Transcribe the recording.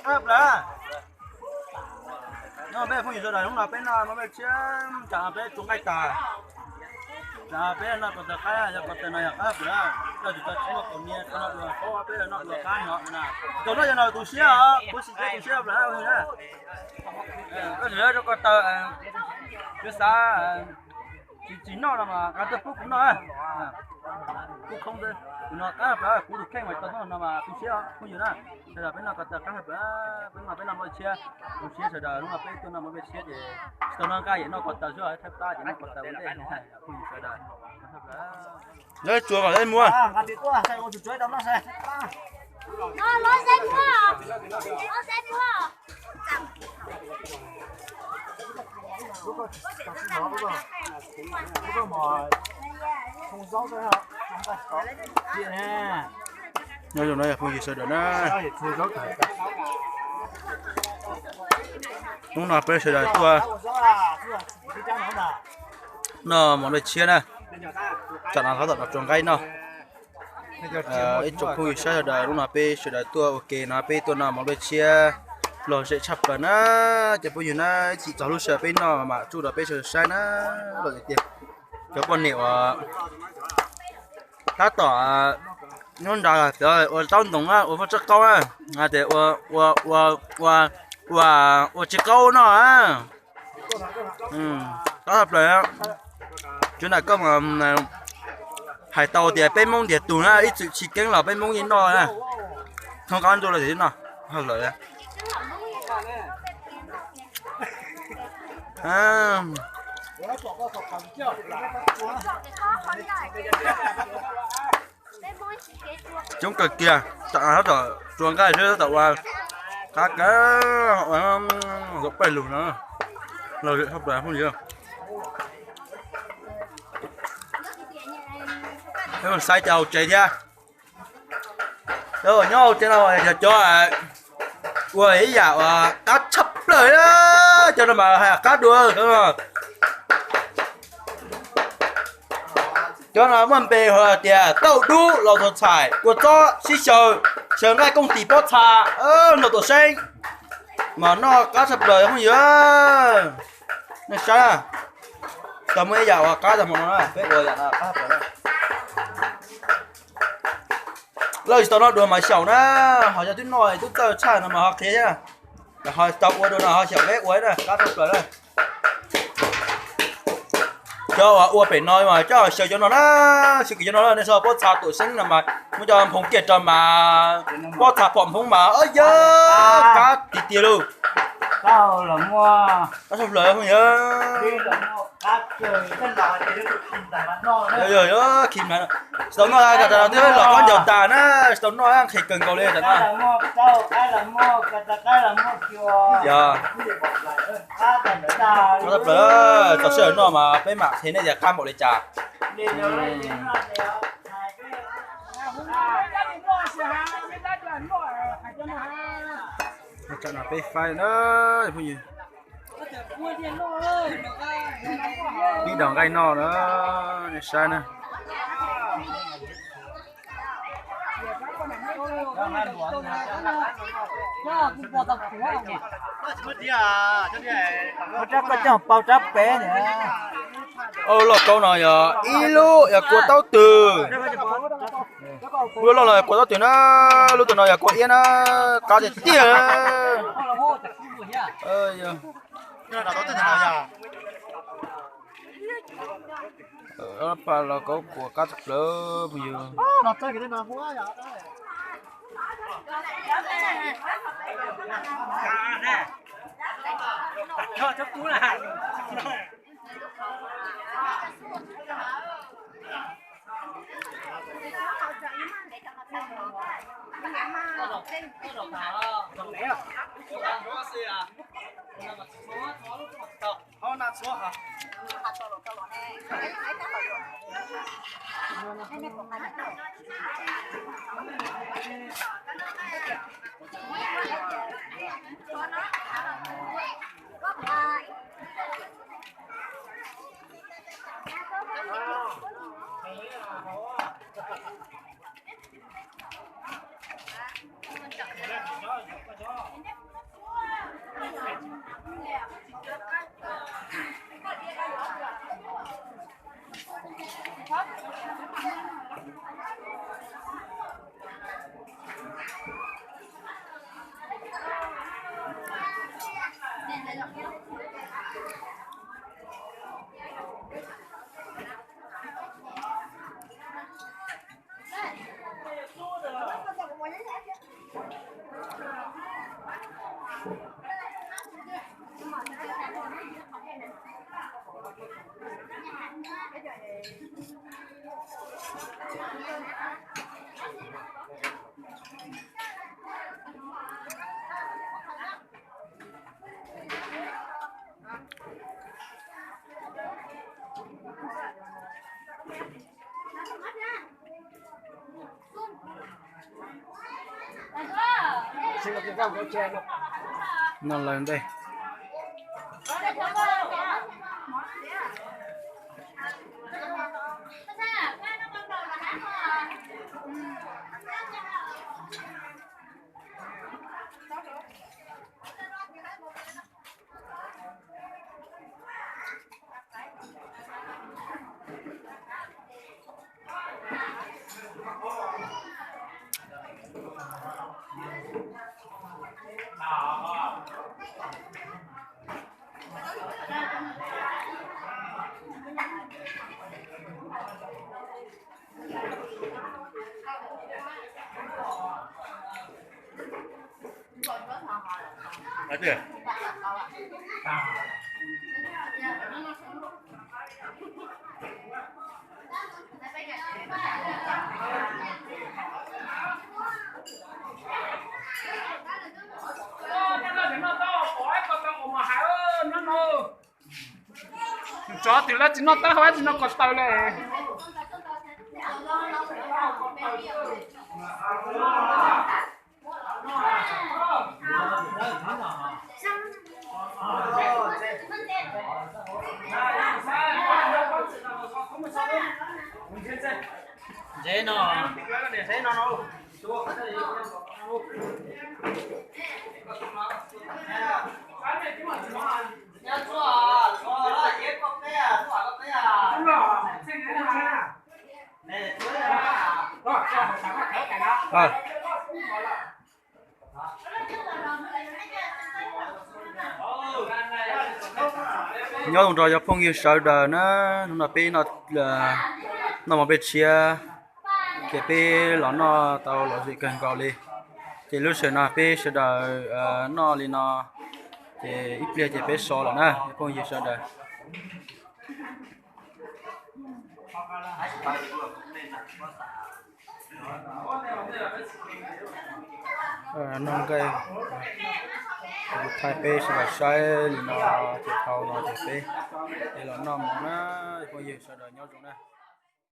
Qab plaws. Nyob peb phooj ywg sawv daws, hnub no peb noj mov nplej tshiab, tsam no peb tsuas nqaij tas. Tsam peb noj ko taw qaib, yog ko taw no yog qab plaws. Koj tsis tau tsis muaj kaus hniav, koj noj dua, peb noj dua qab no na. Tus noj yog no tus siab os, kuv sim tsev tus siab plaws na. Koj sim rau ko taw, kuv xav tsis tsis noj no mas nqa tuaj pub kuv noj. Kuv khoob xwb, tus no qab plaws, kuv tus kheej mas tau noj no mas tu siab phooj ywg na. Sawv daws peb noj ko taw qab plaws, peb noj peb noj mov nplej tshiab, tu siab sawv daws, hnub no peb tuaj noj mov nplej tshiab ces tsis tau noj nqaij, noj ko taw xwb, thaj pab ces noj ko taw ua ntej phooj ywg sawv daws. Lawv tsuas kom lawv muag. Nyob zoo no yog phooj ywg sawv daws na. Hnub no peb sawv daws tuaj noj mov nplej tshiab na. Tsam no tab tom tsuas nqaij noj. Ib tsoom phooj ywg sawv daws, hnub no peb sawv daws tuaj ua ke no peb tuaj noj mov nplej tshiab lom zem tshaj plaws na. Cov phooj ywg na, ib chim txog lub sij hawm peb noj mam tsuj rau peb sawv daws saib na. Lom zem tiag. Cov poj niam uas tab tom nyob nrad ua taub ntoos na, ua faj tsab qaub na, tias ua ua ua ua ua tsis qaub noj na. Qab tshaj plaws. Tsuav ntawm koj hais tau tias peb Hmoob ntiag tug na, ib txwm tsis keeb los peb Hmoob yeej noj na. Thoob qab ntuj los tias noj hauj lwm. Coob kawg kiag, tam tab tom tsuas nqaij xwb, tab tom ua qab kawg, ua zaum pawg lug no, lom zem tshaj plaws phooj ywg. Peb mus saib cov hauv tsev thiab. Nyob hauv tsev no yog cov ua ib yam uas qab tshaj plaws, cov no mas hais qab dua. Cov no muaj npe hu tias tauj dub los txhaum txhais, kua txob sib xyaw, xyaw nqaij kooj tis pob txha, nrog tuam seeb, mas noj qab tshaj plaws phooj ywg. Nej saib, tau muaj ib yam uas qab tag hmo no na, peb ua yam no qab tshaj plaws na. Lawv tsis tau noj dua mas xyaum na, ho yog twb noj twb txawj tshaj no mas ho qhia thiab. Ho tsis tau ua dua no ho xyaum peb ua na, qab tshaj plaws na. Cov uas ua pem no mas coj xyaw cov no na, xyaw kiag cov no na, nej saib pob txha tuam seeb no mas muab cov nphoo kiag rau mas pob txha phom nphoo mas yog qab tiag tiag lauj. Qab tshaj plaws phooj ywg. Yog yog yog khi mas tsis tau noj tas twb los qab ncaus tas na, tsis tau noj nqhis kawg nkaus li tas na. Yog, qab tshaj plaws, txog sij hawm noj mas peb mam qhia nej tias qab npaum li cas. Tam no peb faib na, phooj ywg. Pib daus nqaij noj na, nej saib na. Rab koj coj pau rab pem ntawd. Loj kaub no yog ib lub yog kua taub twg. Lub loj los yog kua taub twg na, lub twg no yog kua iab na, qab tiag tiag. Paj los kaub kua qab tshaj plaws phooj ywg. Noj lawv ntej. Tsov twg lawv tsis noj taub hau tsis noj ko taw li. Nyob zoo nrog cov phooj ywg sawv daws na, hnub no peb noj mov peb tshiab, ces peb los noj tau lom zem kawg nkaus li. Ces lub sij hawm no peb sawv daws noj li no, ces ib pliag ces peb so lawm na cov phooj ywg sawv daws. Noj nqaij, kuv thaij peb sawv daws saib li no, ces tau no ces peb, es los noj mov na, phooj ywg sawv daws nyob zoo na.